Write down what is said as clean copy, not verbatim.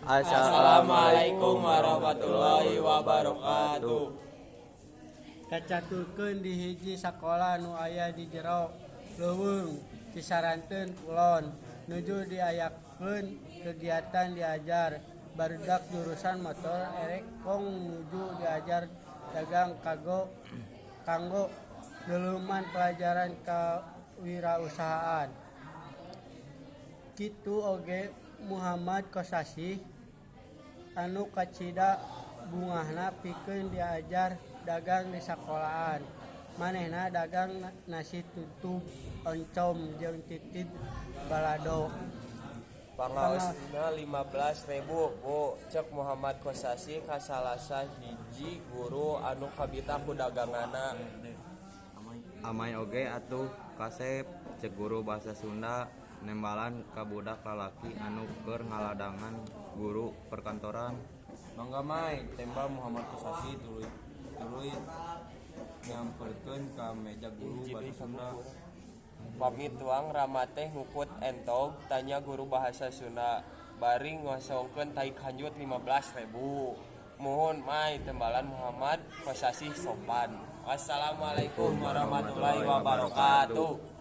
Assalamualaikum warahmatullahi wabarakatuh. Kacaturkeun di hiji sakola nu aya di jero leuweung Cisaranten Kulon nuju diayakeun kegiatan diajar barudak jurusan motor erek kong nuju diajar dagang kanggo neuleuman pelajaran kawirausahaan. Kitu oge Muhammad Kosasih anu kacida bungahna pikeun diajar dagang di sakolaan. Manehna dagang nasi tutug oncom jeung titid balado. Pangaosna 15 rebu, Bu, cek Muhammad Kosasih ka salasahiji guru anu kabita ku daganganna. Amai oge atuh, Kasep, cek guru Basa Sunda nembalan ka budak lalaki anu keur ngaladangan guru perkantoran. Mangga, Mai, tembal Muhammad Kosasih tuluy nyamperkeun ka meja guru Basa Sunda. Pami tuang Rama teh ngukut entog? Tanya guru Bahasa Sunda bari ngosongkeun tai kanjut 15 rebu. Muhun, Mai, tembalan Muhammad Kosasih sopan. Wassalamualaikum warahmatullahi wabarakatuh.